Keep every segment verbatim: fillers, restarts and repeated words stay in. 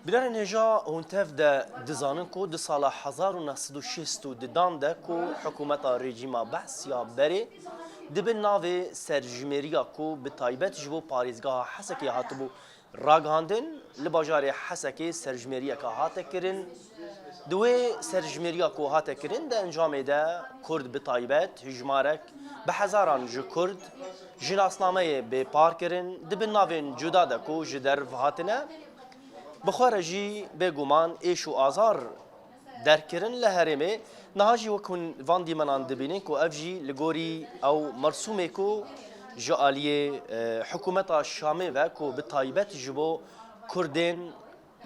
Birarên hêja, hûn tev de dizanin ku di sala hezar û neh sed û şêst û dudan de ku hikûmeta rejîma Behs ya berê di bin navê serjimêriya ku bi taybet ji bo parêzgeha Hesekê hatibû ragihandin, li bajarê Hesekê serjimêriyeke hate kirin. Di wê serjimêriya ku hate kirin, di encamê de Kurd bi taybet hijmarek bi hezaran ji Kurd ji nasnameyê bêpar kirin, di bin navên cuda de ku ji derv hatine, bi xwe re jî bêguman êş û azar derkirin li herêmê. Niha jî wek hûn van dîmenan dibînin ku ev jî li gorî ew mersûmê ku ji aliyê, e, hikûmeta Şamê ve ku bi taybet ji bo Kurdên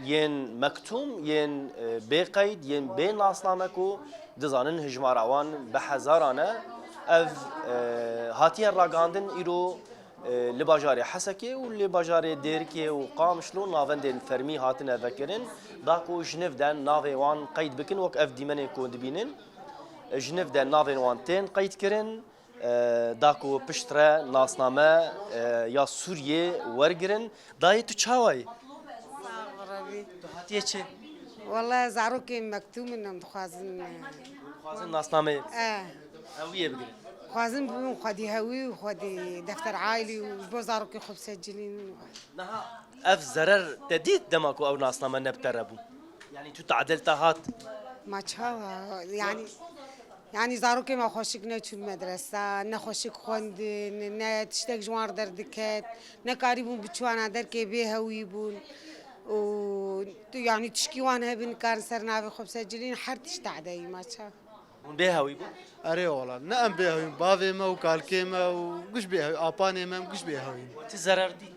yên mektûm, yên, e, bê qeyd, yên bê nasname ku dizanin hijmara wan bi hezaran e, ev, e, hatiye ragihandin îro, e, li bajarê Hesekê û li bajarê Dêrikê û Qamişlo navendên fermî hatine vekirin, da ku ji niv de navê wan qeyd bikin, wek ev dîmenê ku dibînin, e, ji niv de navên wan tên qeyd kirin, e, da ku piştre nasname, e, ya Sûriyê wergirin. Dayê, tu çawa yî? Sax ol, Rebî. Tu hatiye çi? Wele zarokên mektûm in, em dixwazin, e, Dixwazin nasnameyê. E. Hewiyê bigirin. Dixwazin bibin xwedî hewî û xwedî defter aîlî û ji bo zarokên xwe bisecilînin. Niha ev zerer te dît dema ku ew nasname ne bi te re bû? Yanî tu tadil te hat? Ma çawa? Yanî, yanî zarokê me xweşik neçûn medresa, ne xweşik xwendin, ne tiştek ji wan re derdiket, nekarîbûn biçûna derkê, bê hewî bûn. Û tu, yanî tişkî wan hebin, nikarin ser navê xwe bisecilîn, her tişt tadeyî, ma ça. Hûn bê hewî bûn? Erê wala, ne em bê hewîn, bavê me û kalkê me û giş bê hewî, apanê me em giş bê hewîn. Ti zerer dît?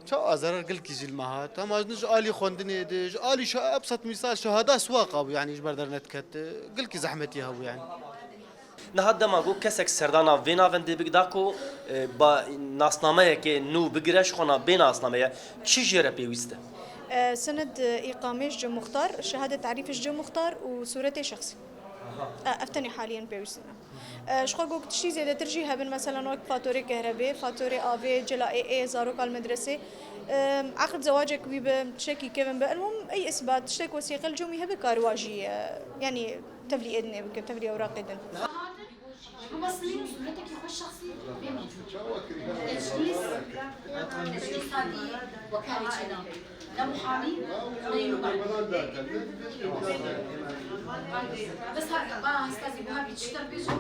Çawa zerer gilkî jî li me hat. Hema ji alî xwendinê de, ji alî şa-, ebsat mîsal şehada suwaqa bû, yanî ji ber dernet ket. Gilkî zehmetî hebû yanî. Niha dema ku kesek serdana vê navendê bik da ku, e, ba nasnameyekê nû bigire ji xwe na bê nasnameye, çi jê re pêwîst e? E, senet, e, îqamê ji cem muxtar, şehadet tarîf ji cem muxtar û sûretê şexsî. E, ev tenê haliyen pêwîst in. E, ji xwe got tiştî zêdetir jî hebin, meselan wek fatorê kehrebê, fatorê avê, cela ê ê, zaroka li medresê. E, eqd zewacek wî bi, tiştekî kevin bi. Elmûm, ey isbat, tiştek wesîqe li cem wî hebe kariwa jî, e, yanî tevlî ê dinê bike, tevlî ewraqê din. Ji bo meseleyên sûretekî xwe şexsî bê mewcûd. Teclîs, teclîsa dî wekarê çê nabe. Ne muhamî, ne yî nûmer. Bes ha, ba hestazî buha bî, çi te bêjim?